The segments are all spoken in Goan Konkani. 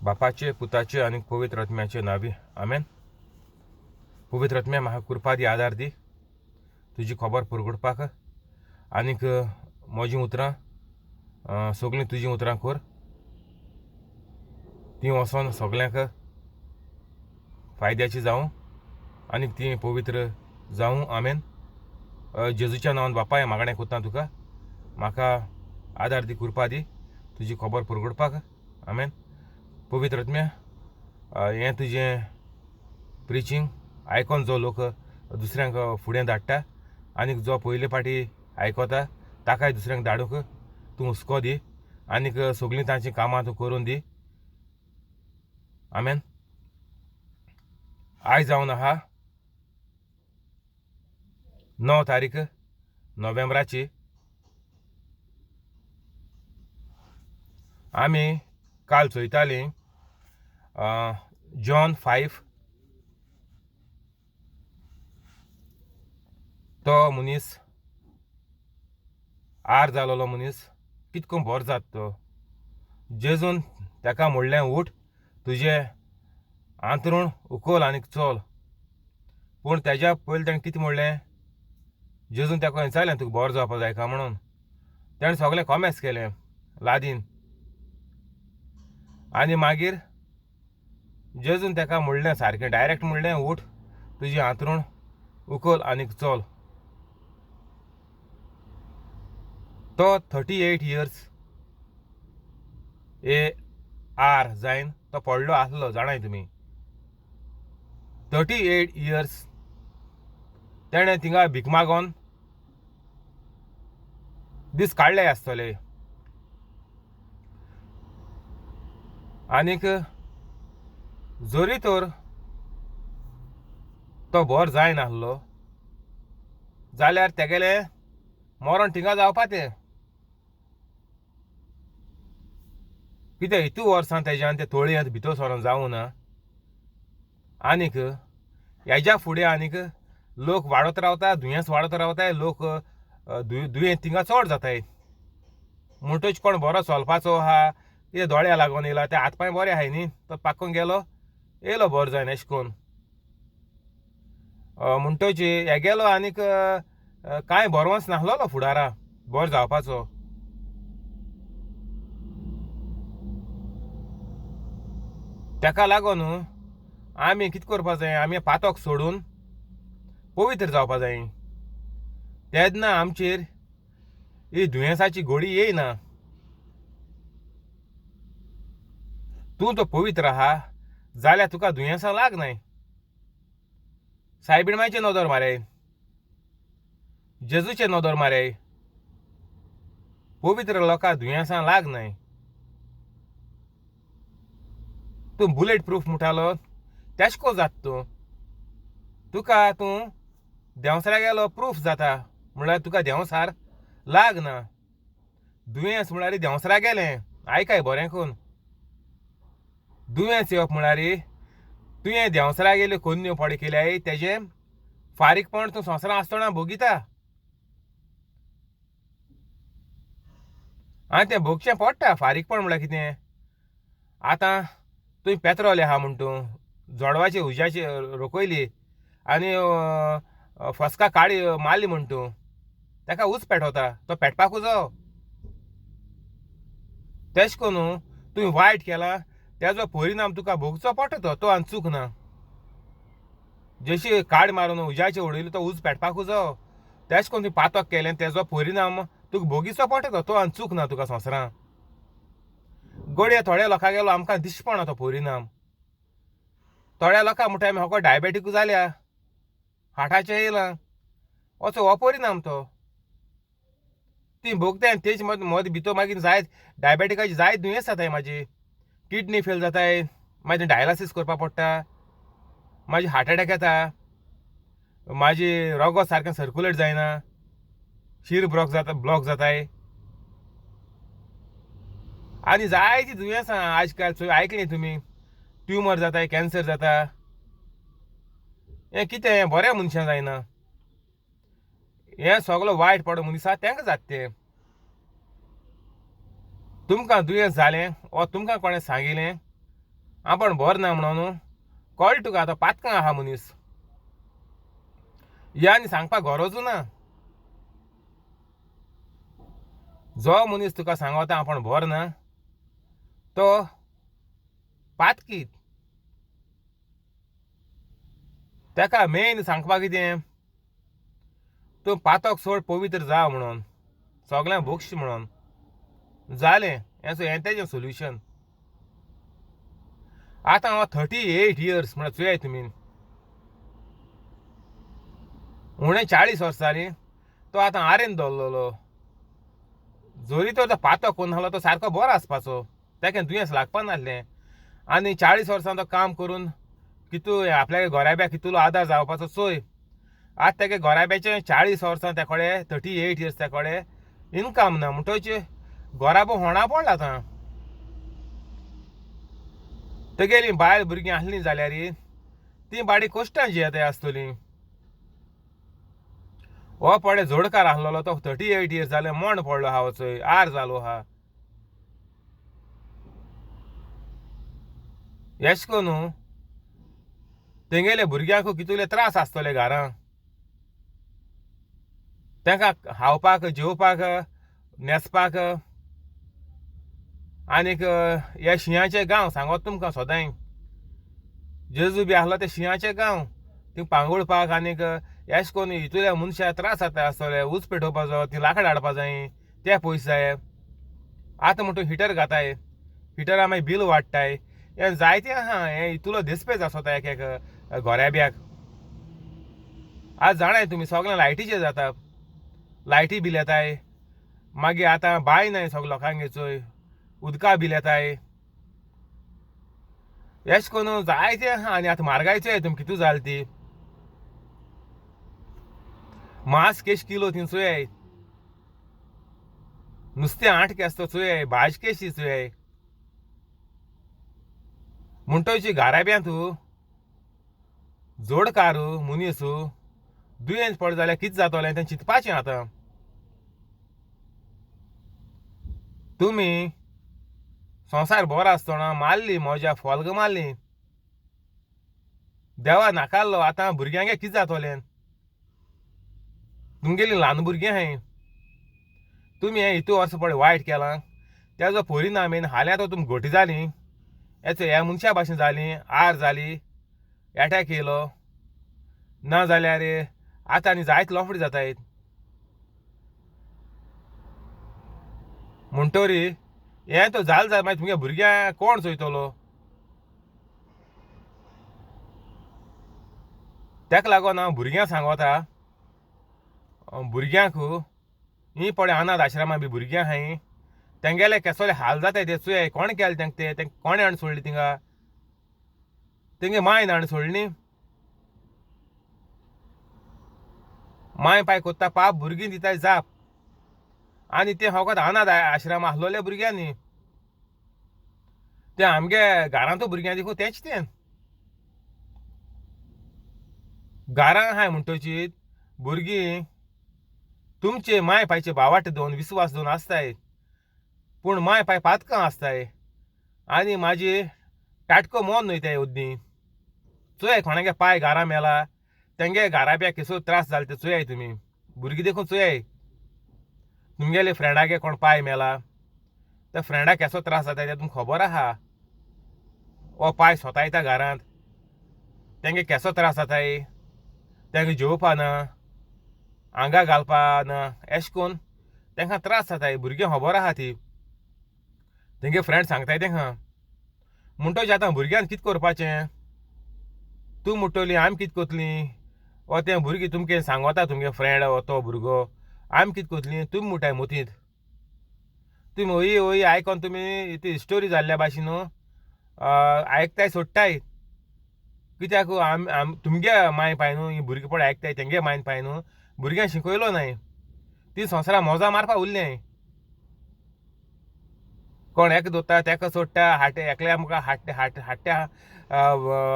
बापाचे, पुताचे आनी पवित्र आत्म्याचे नांवी, आमेन. पवित्र आत्म्या, म्हाका कृपा दी, आदार दी तुजी खबर पुरगुटपाक, आनीक म्हजीं उतरां सगळीं तुजीं उतरां कर, तीं वचोन सगल्यांक फायद्याचीं जावं आनीक तीं पवित्र जावं. आमेन. जेजूच्या नांवान बापाय मागणें कोत्ता तुका, म्हाका आदार दी, कृपा दी तुजी खबर पुरगुटपाक. आमेन. पवित्र आत्म्या, हें तुजें प्रिचींग आयकोन जो लोक दुसऱ्यांक फुडें धाडटा आनीक जो पयले फावटी आयकता ताकाय दुसऱ्यांक धाडूंक तूं हुस्को दी आनीक सगळीं तांचीं कामां तूं करून दी. आमेन. आयज जावन आहा 9 तारीख नोव्हेंबराची. आमी काल चोयतालीं जॉन 5. तो मनीस आर जालोलो मनीस कितको बरो जाता तो. जेजून ताका म्हणलें, उठ, तुजें आंतरूण उखल आनीक चल. पूण तेज्या पयलीं ताणें कितें म्हणलें, जेजून ताका विचारलें तुका बरो जावपा जाय काय म्हणून. ताणें सगळें कॉमेस केलें लादीन. आनी मागीर जेजून ताका म्हणलें सारकें डायरेक्ट म्हणलें, उठ, तुजें आंतरूण उखल आनीक चल. तो 38 इयर्स ए आर जायन तो पडलो आसलो, जाणाय तुमी. 38 इयर्स तेणें थिंगा भीक मागोन दीस काडले आसतले. आनीक जरी तर तो बरो जायनासलो जाल्यार तेगेलें मरण थिंगा जावपा तें. कित्याक इतू वर्सां तेज्यान ते तोळयेंत भितर सरोन जावं ना. आनीक हेज्या फुडें आनीक लोक वाडत रावता, दुयेंस वाडत रावताय, लोक दुयेंत थिंगा चड जाताय. म्हणटच कोण बरो चलपाचो आहा, कितें दोळ्या लागून येयला, ते हात पांय बरे आहाय न्ही, तो पाकोन गेलो येयलो बरो जायना अशें करून. म्हणटच हेगेलो आनीक कांय बरोवंच नासलेलो फुडारा बरो जावपाचो. ताका लागून आमी कितें करपा जाय, आमी पातक सोडून पवित्र जावपा जाय. तेन्ना आमचेर ही दुयेंसाची गोळी येयना. तूं तो पवित्र आहा जाल्यार तुका दुयेंसां लागनाय. सायबीण मायचे नदर माराय, जेजूचे नदर माराय, पवित्र लोकां दुयेंसां लागनाय. तूं बुलेट प्रूफ म्हणटालो तेश को जाता तूं, तुका तूं देंवसरा गेलो प्रूफ जाता म्हणल्यार तुका देंवसार लागना. दुयेंस म्हणल्यार देंवसरा गेलें, आयकाय बरें करून. दुयेंस येवप म्हणल्यार तुवें देंवसरा गेल्यो कोन्न्यो पडे केल्याय तेजें फारीकपण तूं संवसारांत आसतना भोगिता आनी तें भोगचें पडटा. फारीकपण म्हणल्यार कितें, आतां तुवें पेत्रोल आहा म्हूण तूं जोडवाचे उज्याचे रोखयली आनी फस्का काळी मारली म्हूण तूं ताका उज पेटवता, तो पेटपाकूच जावो. तेश करून तुवें वायट केलां तेजो परिणाम तुका भोगचो पडटा, तो आनी चूक ना. जशी काड मारून उज्याचे उडयली तो उज पेटपाकूच जावो, तेश करून तुवें पातक केलें तेजो परिणाम तुका भोगीचो पडटा, तो आनी चूक ना तुका संवसारांत. गडये थोड्या लोकां गेलो आमकां दिश्टी पडना तो परिणाम. थोड्या लोकांक म्हणटा आमी हो डायबेटीक जाल्या, हार्टाचें येयलां, असो हो परिणाम तो. ती भोगताय तेज मद भितर मागीर जायत डायबेटिकाची जायत दुयेंस जाताय, म्हाजी किडनी फेल जाताय, मागीर डायलासीस करपाक पडटा, मागीर हार्ट एटॅक येता, म्हाजी रगत सारकें सर्कुलेट जायना, शीर ब्लॉक जाता, ब्लॉक जाताय आनी जायतीं दुयेंसां आज काल चोय आयकलीं तुमी, ट्युमर जाताय, कॅन्सर जाता. हें कितें बऱ्या मनशां जायना, हें सगलो वायट पडो मनीस आसा तांकां जाता तें. तुमकां दुयेंस जालें वा तुमकां कोणें सांगिलें आपूण बरो ना म्हणून कळटा तुका आतां पातकां आहा मनीस. हे आनी सांगपाक गरजूच ना. जो मनीस तुका सांगता आपूण बरो ना तो पातकीत. ताका मेन सांगपाक कितें, तूं पातक सोड पवित्र जा म्हणून, सगळ्यांक भोगशी म्हणून जालें. हें तेजें सोल्युशन. आतां हांव 38 इयर्स म्हळ्यार चोयाय तुमी, उणें 40 वर्सां जालीं तो आतां आरेन दवरलेलो. जरी तर तो पातक करून आसलो तो सारको बरो आसपाचो, ताका दुयेंस लागपा नासलें. आनी 40 वर्सां तो काम करून कितू आपल्या घराब्याक कितलो आदार जावपाचो चोय. आतां तेगे घराब्याचें 40 वर्सां त्या कडेन 38 इयर्स त्या कडेन इनकम ना, म्हणटच घराबो होणा पडला आतां. तेगेली बायल भुरगीं आसलीं जाल्यार तीं बाडी कश्टां जियेताय आसतलीं. हो पळय जोडकार आसलेलो तो 38 इयर्स जालें मर्ण पडलो आहा चोय, आर जालो आहा. एश कोन्न तेंगेले भुरग्यांक कितले त्रास आसतले घरां, तांकां खावपाक जेवपाक न्हेसपाक. आनीक हे शिंयाचे गांव सांगत तुमकां सदांय, जेजू बी आसलो ते शिंयाचे गांव, ती पांगुळपाक आनीक एश कोन्न हितूल्या मनशाक त्रास जाता आसतले. ऊस पेटोवपाचो, ती लाकडां हाडपा जाय, ते पयशे जाय. आतां म्हणटू हिटर घाताय, हिटरा मागीर बील वाडटाय. हें जायतें आहा, हें हितूलो दिसपेज आसता एक एक घोराब्याक. आज जाणाय तुमी सगळें लायटीचेर जाता, लायटी बील येताय. मागीर आतां बांय नाय सगळे लोकांगे चोय, उदका बील येताय. एश कोन्न जायतें आहा. आनी आतां म्हारगाय चोय तुमी कितू जाल ती, मांस केश किलो ती चोयाय, नुस्तें 8 केस तो चोयाय, भाज केशी चोयाय. म्हणटच घराब्यांत जोडकार मनीस दुयेंस पडलो जाल्यार कितें जातलें तें चिंतपाचें. आतां तुमी संवसार बरो आसतना मारली मजा, फोल्ग मारली, देवा नाकारलो. आतां भुरग्यांगे कितें जातलें? तुमगेलीं ल्हान भुरगीं आहाय, तुमी हें हितू वर्स पळय वायट केलां तेजो परिणाम येवन हाल्यां तो तुमी घटी जालीं, हेचो ह्या मनशा भाशेन जालीं, आर जाली, एटॅक येयलो ना जाल्यार आतां आनी जायत लफडे जाताय. म्हणटरी हें तो जालें जाल्यार मागीर तुमगे भुरग्यांक कोण चोयतलो? ताका लागून हांव भुरग्यांक सांगता, भुरग्यांक हीं पळय अनाथ आश्रमा बी भुरगीं आहाय तेंगेले केसोले हाल जाताय ते चोयाय. कोण केलें तेंका तें, तेंका कोणें हाडून सोडली थिंगा? तेंगे मायन हाडून सोडली. माय पाय कोत्ता पाप भुरगीं दिताय जाप. आनी तें फकत अनाथ आश्रम आसलोले भुरग्यांनी, तें आमगे घरांतू भुरग्यां देखून तेंच तें घरां आहाय. म्हणटची भुरगीं तुमचे माय पायचे भावाट दोन विस्वास दोन आसताय, पूण माय पाय पातकां आसताय. आनी म्हाजी टाटको मोन न्हय ते उद्दी चोयाय कोणागे पाय घरा मेला तेंगे घराब्याक केसो त्रास जाले ते चोयाय तुमी. भुरगीं देखून चोयाय तुमगेले फ्रेंडागे कोण पाय मेला त्या फ्रेंडाक केसो त्रास जाता ते तुमकां खबर आहा. हो पाय सोतायता घरांत, तेंगे केसो त्रास जाताय, तेंगे जेवपा ना, आंगा घालपा ना, एश कोन्न तेंकां त्रास जाताय. भुरगीं खबर आहा ती, तेंगे फ्रेंड सांगताय तेंकां. म्हणटच आतां भुरग्यान कितें करपाचें? तूं म्हणटली आमी कितें करतलीं, वो तें भुरगीं तुमकां सांगता तुमगे फ्रेंड वो तो भुरगो आमी कितें करतलीं, तुमी म्हणटाय मतींत. तुमी हय हय आयकोन तुमी ती स्टोरी जाल्ल्या भाशेन आयकताय सोडटाय. कित्याक आम आम तुमगे माय पाय न्हू हीं भुरगीं पळय आयकताय तेंगे मायन पाय न्हू भुरग्यांक शिकयलो नाय, ती संवसारां मजा मारपा उरलें. कोण एका दोता तेका सोडटा, हाटे एकल्या मुखार हाडटे हाट हाडट्या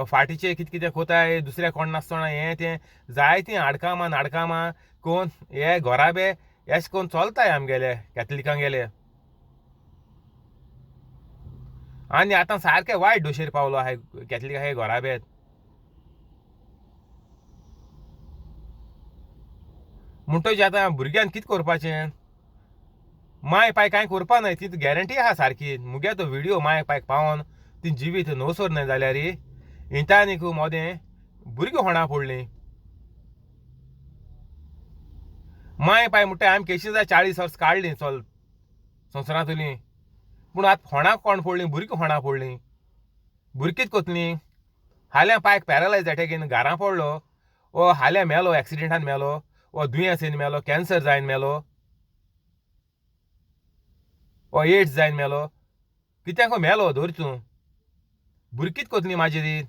फाटीचे कितें कितें कोताय, दुसऱ्या कोण नासतना हें तें जायतीं हाडकामां नाडकामां कोन हे घोराबे एश कोन चलताय आमगेले कॅथलिकांगेले. आनी आतां सारकें वायट दोशेर पावलो आहाय कॅथलीक आहाय घोराब्यांत. म्हणटोच आतां भुरग्यान कितें करपाचें? माय पाय कांय करपा नाय ती गॅरंटी आहा सारकी. मुगे तो व्हिडियो my पायक पावोन ती जिवीत नवसर नाय जाल्यार इंतानीक मोदें भुरगीं होणा पडलीं. माय पाय म्हणटा आमी केशी जाय 40 वर्स काडलीं चल संवसारांतलीं, पूण आतां होणाक कोण पडलीं? भुरगीं होणा पडलीं. भुरगीं कितें कोतलीं? हाल्यां पायक पॅरलायज अटॅक येवन घारां पडलो, ओ हाल्यां मेलो एक्सिडेंटान मेलो, ओ दुयेंस येवन मेलो, कॅन्सर जायन मेलो, ओ एड्स जायन मेलो, कित्याक मेलो धर तूं. भुरगीं कितें कोतलीं मागीर?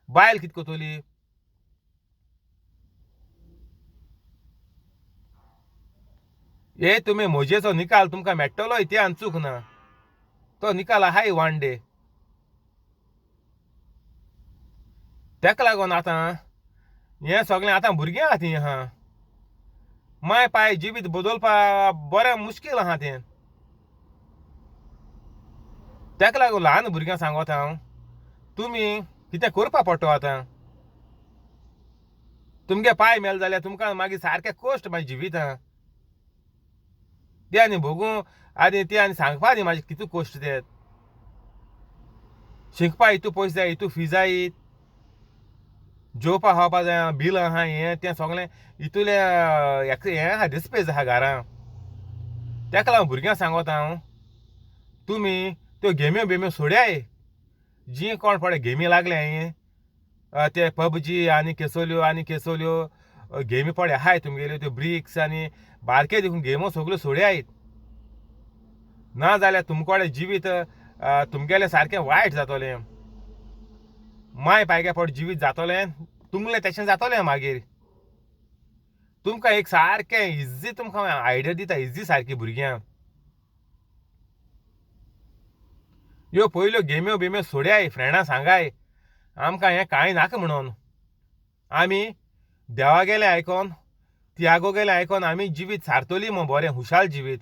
बायल कितें कोतली? हे तुमी मोजेचो निकाल तुमकां मेळटलो ते आनी चूक ना, तो निकाल आहाय वन डे. तेका लागून आतां हें सगळें आतां भुरगीं आहा तीं आहा, माय पाय जिवीत बदलपा बरें मुश्कील आहा तें. तेका लागून ल्हान भुरग्यांक सांगता हांव, तुमी कितें करपा पडटा आतां. तुमगे पाय मेल जाल्यार तुमकां मागीर सारकें कश्ट मागीर जिवितां ते आनी भोगूं आनी ते आनी सांगपा न्ही मागीर कितू कश्ट ते. शिकपा इतू पयशे जाय, इतू फी जाय, जेवपा खावपा जाय, बील आहा, हें तें सगळें इतूलें हें आहा, डिस्पेज आहा घरां. तेका लागून भुरग्यांक सांगता हांव, तुमी त्यो गेम्यो बिम्यो सोडयाय. जी कोण पळय गेमी लागले ते पबजी आनी केसोल्यो आनी केसोल्यो गेमी पळय आहाय तुमगेल्यो त्यो ब्रिक्स आनी बारके देखून गेमो सगल्यो सोडयाय. ना जाल्यार तुमकोडे जिवीत तुमगेलें सारकें वायट जातलें. माय पायगे फावट जिवीत जातलें तुमगेलें तशें जातलें मागीर. तुमकां एक सारकें इजी तुमकां आयडिया दिता, इजी सारकी भुरग्यांक. ह्यो पयल्यो गेम्यो बिम्यो सोडयाय, फ्रेंडां सांगाय आमकां हें कांय नाका म्हणून. आमी देवागेलें आयकोन तियागो गेलें आयकोन आमी जिवीत सारतोली मग बरें हुशाल जिवीत.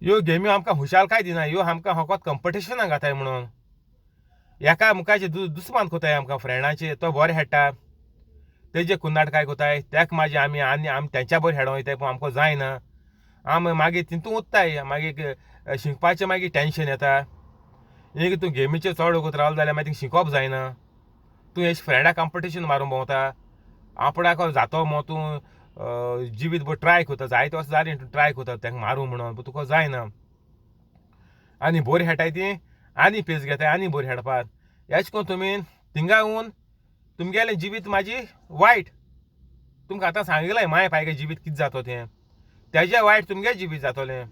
ह्यो गेम्यो आमकां हुशाल काय दिना, ह्यो आमकां फकत कंपिटिशनाक घाताय म्हणून. एका मुखाचे दुस्मान कोताय आमकां फ्रेंडाचे, तो बरें खेळटा तेजे कुन्नाट काय कोताय तेका मागीर आमी आनी आमी तेंच्या बरें खेळोंक वयताय, पूण आमकां जायना. आमी मागीर तितून उत्ताय, मागीर शिकपाचें मागीर टेंशन येता. एक तूं गेमीचेर चड वगत रावलो जाल्यार मागीर तिंगा शिकप जायना. तूं एश फ्रेंडा कंपिटिशन मारून भोंवता, आपणाक जातो मो तूं जिवीत भर ट्राय करता, जायते वर्सां जालीं तूं ट्राय करता तांकां मारूं म्हणून, पूण तुका जायना. आनी बोरी खेळटाय ती आनी पेज घेताय आनी बोरी खेळपाक. एश करून तुमी थिंगा येवन तुमगेलें जिवीत म्हाजी वायट. तुमकां आतां सांगिल्लें माय पायगे जिवीत कितें जाता तें, तेजें वायट तुमगें जिवीत जातलें.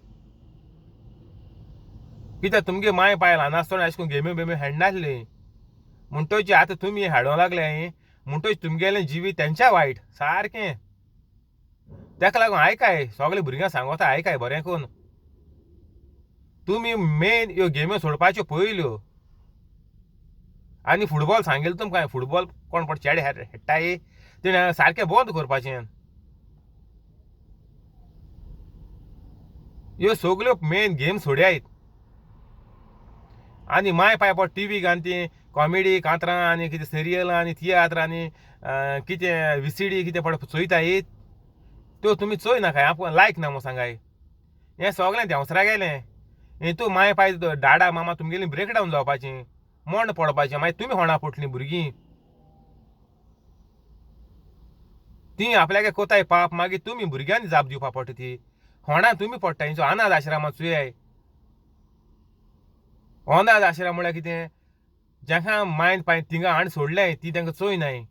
कित्याक तुमगे माय पाय ल्हान आसतना अशें करून गेम्यो बिम्यो खेळनासली, म्हणटोच आतां तुमी हाडूंक लागले म्हणटोच तुमगेलें जिवीत तेंच्या वायट सारकें. तेका लागून आयकाय सगळे भुरग्यांक सांगता आयकाय बरें करून. तुमी मेन ह्यो गेम्यो सोडपाच्यो पयल्यो. आनी फुटबॉल सांगिल्लें तुमकां, फुटबॉल कोण कोण चेडे खेळटाय तेणें सारकें बंद करपाचें. ह्यो सगल्यो मेन गेम सोडयात. आनी माय पाय पड टी व्ही घालून ती कॉमेडी कांतरां आनी कितें सिरियलां आनी तियात्र आनी कितें विसीडी कितें पड चोयताय त्यो तुमी चोय नाकाय, आमकां लायक ना म्हूण सांगाय. हें सगळें देंवसरा गेलें. हितू माय पाय डाडा मामा तुमगेली ब्रेकडावन जावपाची, मोंड पडपाचें, मागीर तुमी होणा पडटलीं भुरगीं. तीं आपल्यागे कोताय पाप, मागीर तुमी भुरग्यांनी जाप दिवपा पडटा ती. होणा तुमी पडटा. हिंचो अनाथ आश्रमांत चोयाय. अनाथ आश्रम म्हळ्यार कितें? जांकां मायन पाय थिंगा हाडून सोडलें ती तांकां चोयनाय.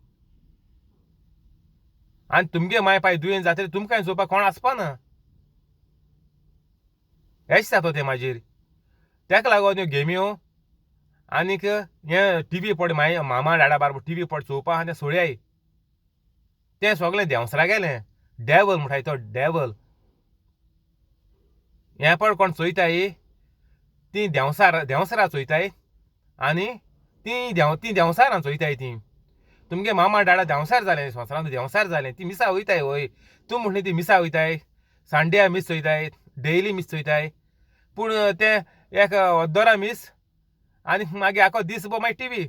आनी तुमगे माय पाय दुयेंत जातरी तुमकां चोवपाक कोण आसपा ना. हेच जाता तें मागीर. तेका लागून ह्यो गेम्यो आनीक हें टी व्ही पड माय मामा डाडा बारबर टी व्ही पड चोवपा आहा तें सोडयाय. तें सगळें देंवसरा गेलें. डॅवल म्हणटाय तो डॅवल. हें पड कोण चोयताय तीं देंवसार देंवसरा चोयताय आनी तीं तीं देंवसारां चोयताय तीं. तुमगे मामा डाडा देंवसार जालें, संवसारांत देंवसार जालें, ती मिसा वयताय वय. तूं म्हणली ती मिसा वयताय, संडे मीस चोयताय, डेली मीस चोयताय, पूण तें एक अर्दोरा मीस आनी मागीर आखो दीस भर मागीर टिवी.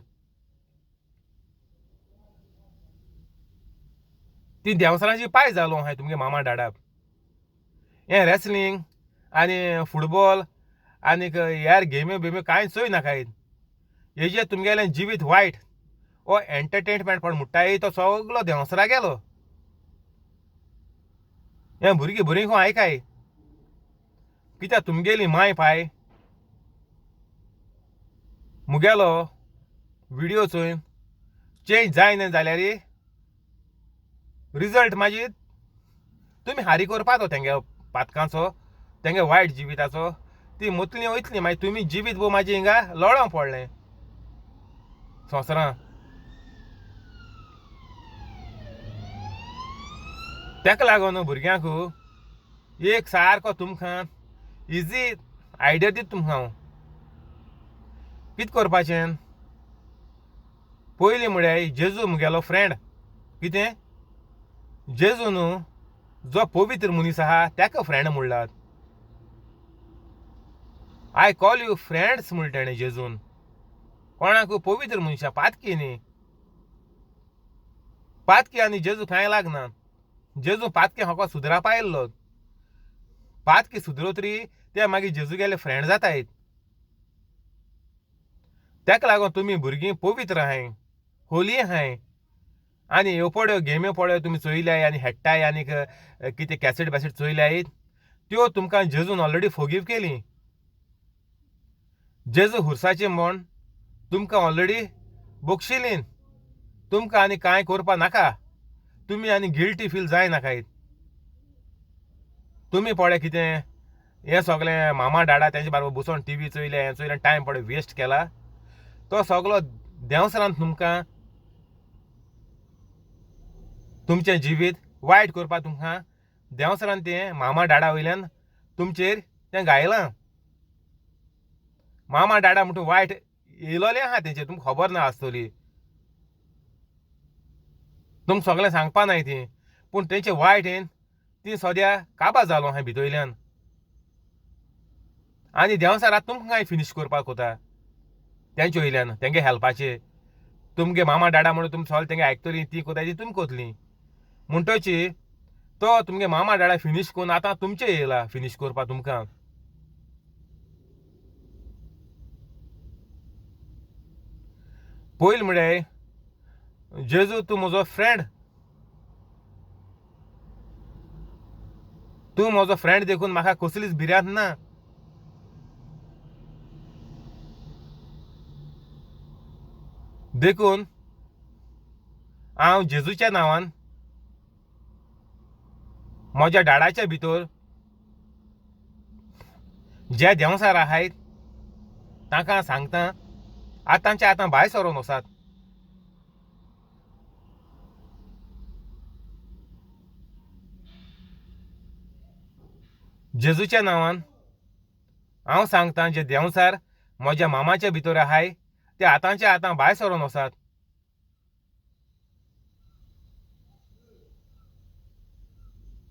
ती देंवचाराची पाय जालो आहाय तुमगे मामा डाडाक. हें रेसलिंग आनी फुटबॉल आनीक हेर गेम्यो बिम्यो कांय चोय नाकाय. हेजें तुमगेलें जिवीत वायट हो एंटरटेनमेंट पण म्हणटाय तो सगलो देंवचारा गेलो. हें भुरगीं भुरगीं खंय आयकाय कित्याक तुमगेली माय पाय मुगेलो विडियो चोयन चेंज जायना जाल्यार रिजल्ट मागीर तुमी हारी करपा तो तेंगे पातकांचो तेंगे वायट जिविताचो. ती मतली वयतली मागीर तुमी जिवीत भोव मागीर हिंगा लोळोंक पडलें संवसारां. तेका लागून भुरग्यांक एक सारको तुमकां इजी आयडिया दिता तुमकां हांव कितें करपाचें. पयलीं म्हळ्यार जेजू मुगेलो फ्रेंड. कितें जेजू न्हू जो पवित्र मनीस आहा तेका फ्रेंड म्हणलात. I call you friends म्हणलें तेणें जेजून. कोणाक पवित्र मनशां पातकी न्ही. पातकी आनी जेजू कांय लागना. जेजू पातकी म्हाका सुदरापा आयिल्लो. पातकी सुदरो तरी ते मागीर जेजू गेले फ्रेंड जाताय. तेका लागून तुमी भुरगीं पवित्र आहाय, होली आहाय. आनी ह्यो पळय गेम्यो पळय तुमी चोयल्याय आनी हेडटाय आनीक कितें कॅसेट बॅसेट चोयल्याय त्यो तुमकां जेजून ऑलरेडी फोगीव केली. जेजू हुरसाचें म्हण तुमकां ऑलरेडी बक्षिली. तुमकां आनी कांय करपा नाका. तुमी आनी गिल्टी फील जाय नाकाय. तुमी पळय कितें हें सगळें मामा डाडा तेंचे बाराबर बसोन टिवी चोयले हें चोयलें टायम पळय वेस्ट केला तो सगलो देंवचारान तुमकां तुमचें जिवीत वायट करपाक तुमकां देंवचारान तें मामा डाडा वयल्यान तुमचेर तें गायलां. मामा डाडा म्हणटा वायट येयलोलें आहा तेंचेर तुमकां खबर ना आसतली. तुमकां सगळें सांगपा नाय ती पूण तेंचे वायट येन ती सद्या काबा जालो आहा भितरल्यान. आनी देंवचाराक तुमकां कांय फिनीश करपाक वता तेंचे वयल्यान तेंगे हेल्पाचे. तुमगे मामा डाडा म्हणून तुमी सगळें तेंगे आयकतलीं ती कोताय ती तुमी कोतली म्हणटची तो तुमगे मामा डाडा फिनीश करून आतां तुमचे येयला फिनीश करपाक तुमकां. पयलीं म्हळ्यार जेजू तूं म्हजो फ्रेंड. तूं म्हजो फ्रेंड देखून म्हाका कसलीच भिरांत ना. देखून हांव जेजूच्या नांवान म्हज्या डाडाच्या भितर जे देंवचार आहाय तांकां सांगता आतांचे आतां भायर सरोन वचात. जेजूच्या नांवान हांव सांगता जे देंवचार म्हज्या मामाच्या भितर आहाय ते आतांचे आतां भायर सरोन वचात.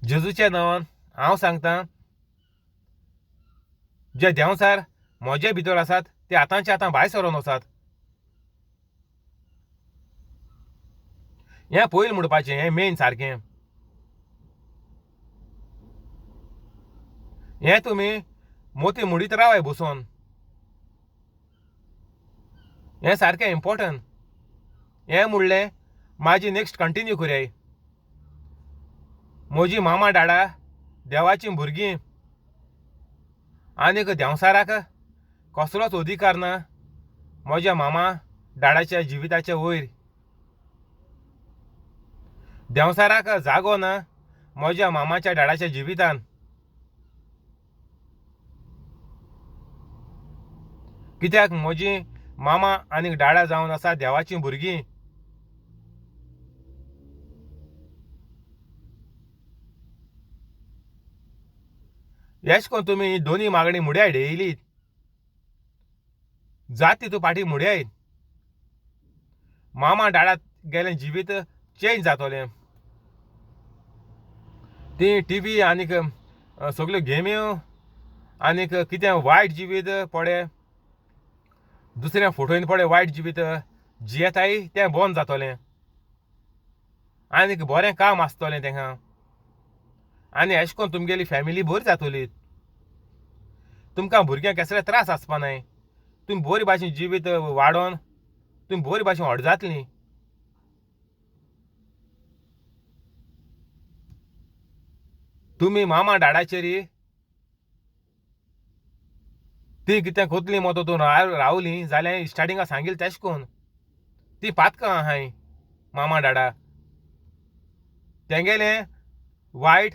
जेजूच्या नांवान हांव सांगता जे देंवचार म्हजे भितर आसात ते आतांचे आतां भायर सरोन वचात. हें पयलीं म्हणपाचें हें मेन सारकें. हें तुमी मोती मोडीत रावाय बसोन. हें सारकें इम्पोर्टंट. हें म्हणलें म्हाजी नेक्स्ट कंटिन्यू करयाय. म्हजी मामा डाडा देवाचीं भुरगीं आनीक देंवचाराक कसलोच अधिकार ना म्हज्या मामा डाडाच्या जिविताच्या वयर. देंवचाराक जागो ना म्हज्या मामाच्या डाडाच्या जिवितान. कित्याक म्हजी मामा आनी डाडा जावन आसा देवाचीं भुरगीं. एश कोन तुमी दोनी मागणी मुड्याय डेली जाती तूं पाटी मुड्याय मामा डाडा गेलें जिवीत चेंज जातलें. ती टिवी आनीक सगल्यो गेम्यो आनीक कितें वायट जिवीत पडे दुसऱ्या फोटोन पडे वायट जिवीत जियेताय तें बंद जातलें आनीक बरें काम आसतलें तेंकां आनी अशें करून तुमगेली फॅमिली बरी जातली. तुमकां भुरग्यांक केसले त्रास आसपा नाय. तुमी बरी भाशेन जिवीत वाडोवन तुमी बरी भाशेन व्हड जातलीं. तुमी मामा डाडाचेर ती कितें कोतली मतो तूं रावली जाल्यार स्टार्टिंगा सांगिल्लें तेश कोन ती पातकां आहाय मामा डाडा तेंगेलें वायट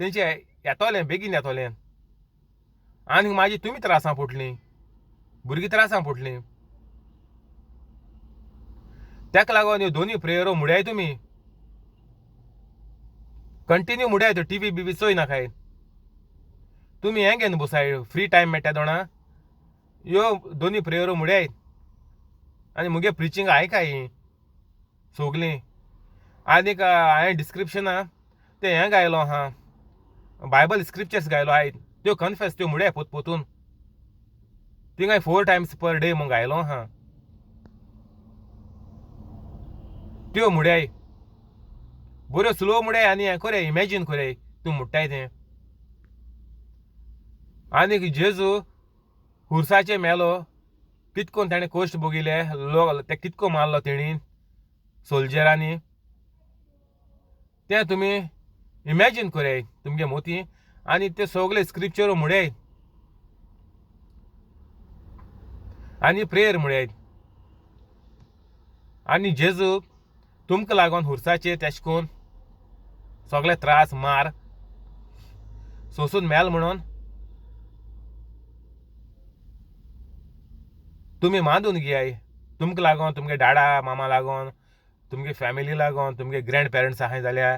तेंचे येतोलें बेगीन येतोलें आनी मागीर तुमी त्रासां पडलीं, भुरगीं त्रासां पडलीं. तेका लागून ह्यो दोनूय प्रेयरो मुड्याय तुमी कंटिन्यू मुड्याय त्यो टीव्ही बिवी चोय नाकाय. तुमी हें घेवन बसाय फ्री टायम मेळटा दोणा ह्यो दोनूय प्रेयरो मुड्याय आनी मुगे प्रिचींग आयकाय सगलीं. आनीक हांवें डिस्क्रिप्शना तें हें गायलो आहा बायबल स्क्रिप्चर्स गायलो आहाय त्यो कन्फेस त्यो मुड्याय पोत पोतून थिंगाय 4 टायम्स पर डे म्हूण गायलो आहा त्यो मुड्याय बऱ्यो स्लो मुड्याय आनी हें कोराय इमॅजीन कोराय तूं मुट्टाय तें. आनीक जेजू खुर्साचेर मेलो कितकोन ताणें कश्ट भोगिले लोक ते कितको मारलो तेणी सोल्जरांनी तें तुमी इमॅजीन कोराय तुमगे मोती आनी ते सगळे स्क्रिप्चर मुड्याय आनी प्रेयर मुड्याय. आनी जेजू तुमकां लागून खुर्साचेर तेश कोन सगळे त्रास मार सोंसून मेल म्हणून तुमी मानून घेयाय. तुमकां लागून तुमगे डाडा मामा लागून तुमगे फॅमिली लागून तुमगे ग्रँड पेरंट्स आहाय जाल्यार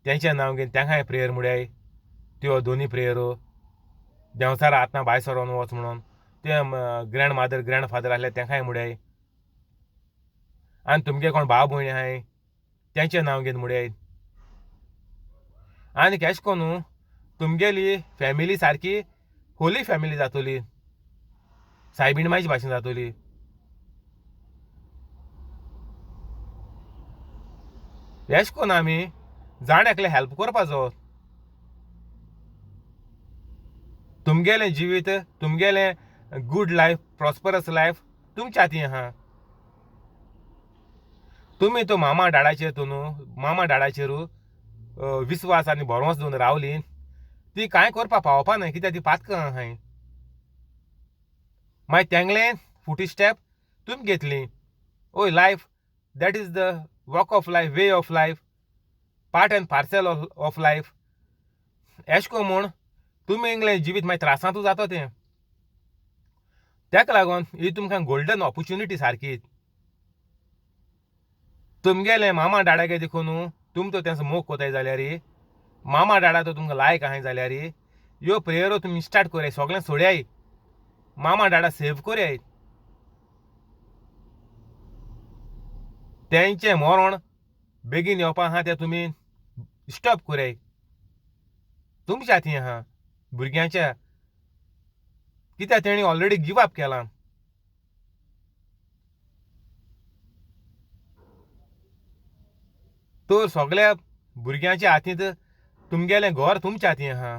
तेंचें नांव घेवन तेंकांय प्रेयर मुड्याय त्यो दोनूय प्रेयरो देंवचारा आतां भायर सरोन वच म्हणून ते ग्रँड मादर ग्रँड फादर आसले तेंकांय मुड्याय आनी तुमगे कोण भाव भयणी आहाय तेंचें नांव घेवन मुड्याय. आनी केश कोन्नू तुमगेली फॅमिली सारकी होली फॅमिली जातली सायबीण मायचे भाशेन जातली. एश कोन आमी जाण एकले हेल्प करपाचो. तुमगेलें जिवीत तुमगेलें गूड लायफ प्रॉस्परस लायफ तुमच्या हातीन आहा. तुमी तो मामा डाडाचेर तूं न्हू मामा डाडाचेर विस्वास आनी भरोस दवरून रावली ती कांय करपाक पावपा न्हय कित्याक ती पातकां आहाय. मागीर तेंगलें फुटी स्टेप तुमी घेतली. ओय life that is the walk of life way of life part and parcel of life. एश कोन म्हूण तुमी इंगलें जिवीत मागीर त्रासांतू जाता तें. तेका लागून ही तुमकां गोल्डन ऑपोर्चुनिटी सारकी. तुमगेलें मामा डाडागे देखून तुम तो तेंचो मोग कोताय जाल्यार मामा डाडा तो तुमकां लायक आहाय जाल्यार ह्यो प्रेयरो तुमी स्टार्ट कोराय सगळें सोडयाय मामा डाडा सेव कोराय तेंचें मरण बेगीन येवपा आहा तें तुमी स्टॉप कोराय तुमच्या हातीन आहा भुरग्यांच्या कित्याक तेणी ऑलरेडी गिव अप केलां. तर सगळ्या भुरग्यांच्या हातींत तुमगेलें घर तुमच्या हातीन आहा.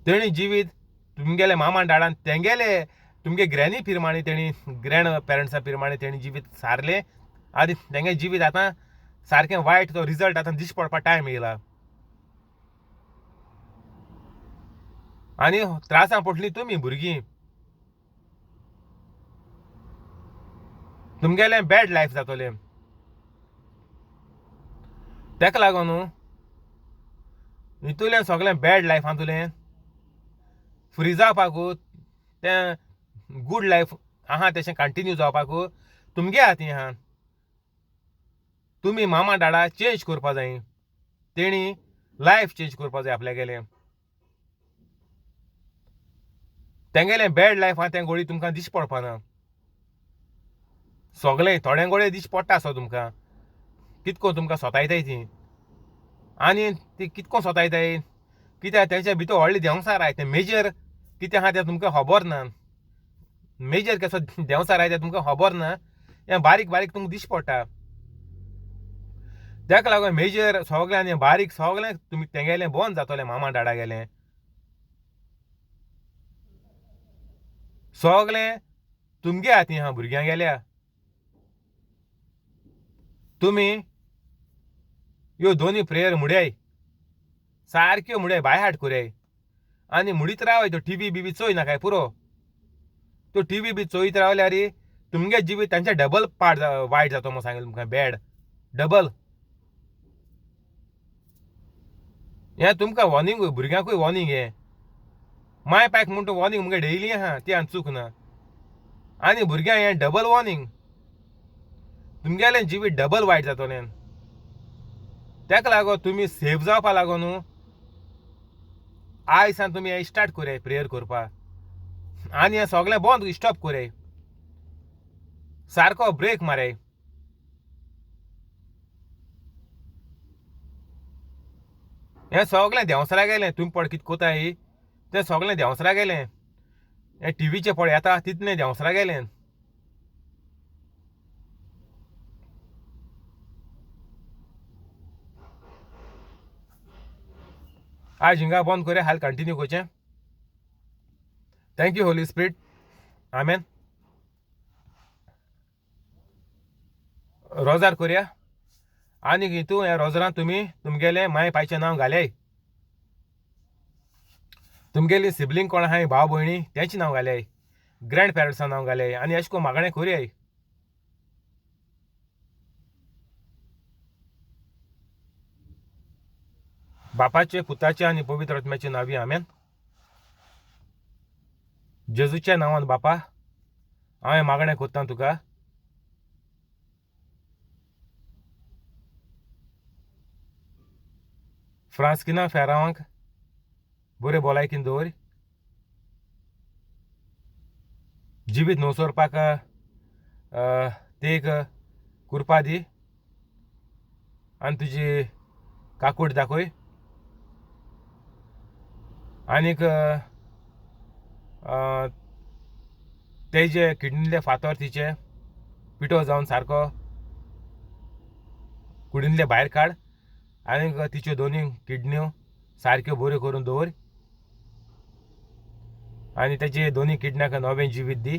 तेणी जिवीत तुमगेले मामा डाडान तेंगेले तुमगे ग्रॅनी पिरमाणे तेणी ग्रँड पेरंट्सा पिरमाणे तेणी जिवीत सारलें आनी तेंगे जिवीत आतां सारकें वायट तो रिजल्ट आतां दिश्टी पडपा टायम येयला आनी त्रासां पडलीं तुमी भुरगीं. तुमगेलें बॅड लायफ जातलें. तेका लागून हितूंतल्यान सगळें बॅड लायफांतुलें फ्री जावपाक तें गूड लायफ आहा तशें कंटिन्यू जावपाक तुमगे हातीन आहा. तुमी मामा डाडा चेंज करपा जाय तेणी लायफ चेंज करपा जाय आपल्यागेलें. तेंगेलें बॅड लायफ आहा तें गोळी तुमकां दिश्टी पडपाना. सगळें थोडे गोळे दिश्टी पडटा आसो तुमकां कितको तुमकां सोतायताय ती आनी ती कितको सोतायताय कित्याक तेच्या भितर व्हडलें देंवचार आहाय तें मेजर कितें आहा तें तुमकां खबर ना. मेजर कसो देंवचार आहाय तें तुमकां खबर ना. हें बारीक बारीक तुमकां दिश्टी पडटा. ताका लागून मेजर सगळें आनी बारीक सगळें तुमी तेंगेलें बंद जातलें. मामा डाडा गेलें सगळें तुमगे हातीं आहा भुरग्यां गेल्या. तुमी ह्यो दोनी प्रेयर मुड्याय सारक्यो मुड्याय बाय हार्ट कोराय आनी मुडीत रावाय. तो टी व्ही बिवी चोय नाकाय पुरो. तो टी व्ही बी चोयत रावल्यार तुमगे जिवीत तांचे डबल पाड वायट जातो म्हूण सांगलें तुमकां. बॅड डबल हें तुमकां वॉर्निंग, भुरग्यांकूय वॉर्निंग. हें माय पायक म्हूण तो वॉर्निंग मुगे डेली आहा ती आनी चूक ना. आनी भुरग्यांक हें डबल वॉर्निंग, तुमगेलें जिवीत डबल वायट जातलें. ताका लागून तुमी सेफ जावपा लागून न्हू आयज सान तुमी हें स्टार्ट कोराय प्रेयर करपाक आनी हें सगळें बंद स्टॉप कोराय, सारको ब्रेक माराय. हें सगळें देंवसरा गेलें. तुमी पळय कितें कोताय तें सगळें देंवसरा गेलें. हें टिवीचें पळय येता तितलें देंवसरा गेलें. आयज हिंगा बंद करूया, हाल कंटिन्यू करचें. Thank you holy spirit. आमेन. रोजार करूया आनी हितू ह्या रोजरान तुमी तुमगेलें माय पायचें नांव घाल्याय, तुमगेली सिबलींग कोण आहाय भाव भयणी तेंचें नांव घाल्याय, ग्रँड पेरंट्सां नांव घाल्याय आनी अशें करून मागणें करूयाय. बापाचे पुताचे आनी पवित्र आत्म्याचे नांवी आमेन. जेजूच्या नांवान बापा हांवें मागणें करता तुका. फ्रांस्किना फेरावांक बरे भलायकीन दवर, जिवीत नवसरपाक तेक कुरपा दी आनी तुजी काकूट दाखय. आनीक तेजे किडनीले फातर तिचे पिठो जावन सारको कुडींतले भायर काड आनीक तिच्यो दोनूय किडन्यो सारक्यो बऱ्यो करून दवर आनी तेजे दोनूय किडन्याक नवें जिवीत दी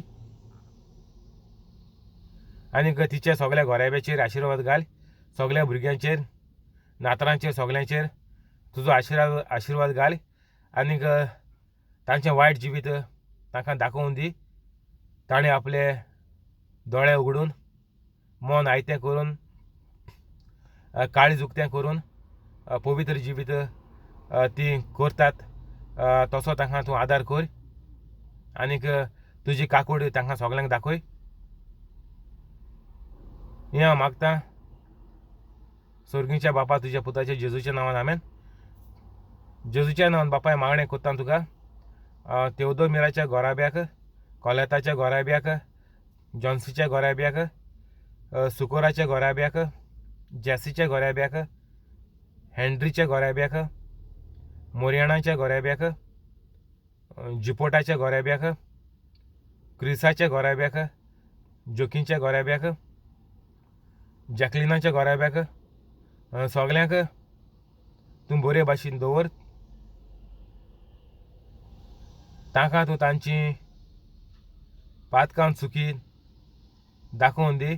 आनीक तिच्या सगल्या घोराब्याचेर आशिर्वाद घाल, सगल्या भुरग्यांचेर, नातरांचेर, सगल्यांचेर तुजो आशिर्वाद घाल आनीक तांचें वायट जिवीत तांकां दाखोवन दी. ताणें आपले दोळे उगडून मन आयतें करून काळीज उक्तें करून पवित्र जिवीत तीं करतात तसो तांकां तूं आदार कर आनीक तुजी काकूट तांकां सगल्यांक दाखय. हें हांव मागतां सर्गीच्या बापा तुज्या पुताच्या जेजूच्या नांवान आमेन. जेजूच्या नांवान बापाय मागणें करता तुका. तेवदोमिराच्या घोराब्याक, कोलेताच्या घोराब्याक, जॉन्सीच्या घोराब्याक, सुकोराच्या घोराब्याक, जॅसीच्या घोराब्याक, हेनरीच्या घोराब्याक, मोरियाणाच्या घोराब्याक, जिपोटाच्या घोराब्याक, क्रिसाच्या घोराब्याक, जोकींच्या घोराब्याक, जॅकलिनाच्या घोराब्याक, सगल्यांक तूं बरे भाशेन दवर. तांकां तूं तांची पातकां चुकी दाखोवन दी.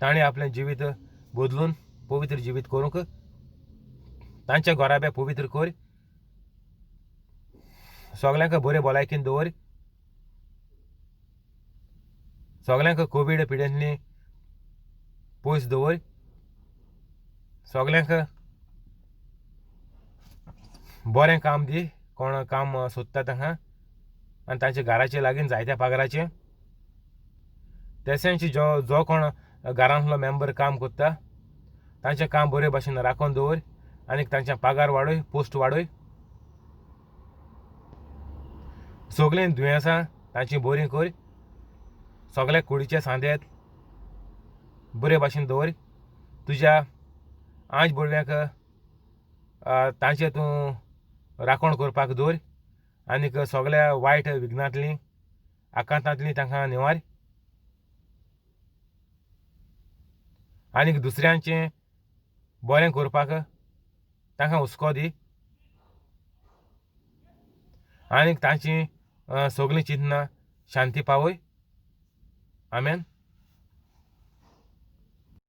ताणें आपलें जिवीत बदलून पवित्र जिवीत करूंक तांच्या घोराब्या पवित्र कर. सगल्यांक बरे भलायकेन दवर. सगल्यांक कोवीड पिडेंतली पयस दवर. सगल्यांक बरें काम दी, कोण काम सोदता तांकां आनी तांच्या घराचे लागीं जायत्या पगाराचें. तशेंच जो जो कोण घरांतलो मेंबर काम करता तांचें काम बरे भाशेन राखून दवर आनी तांचे पगार वाडय, पोस्ट वाडय. सगळीं दुयेंसां तांची बरीं कर. सगळे कुडीचे सांदे बरे भाशेन दवर. तुज्या आंज भुरग्यांक तांचे तूं राखण करपाक दवर आनीक सगल्या वायट विघ्नांतलीं आकांतांतलीं तांकां निवार आनीक दुसऱ्यांचें बरें करपाक तांकां हुस्को दी आनीक तांची सगळीं चिंतनां शांती पावय. आमेन.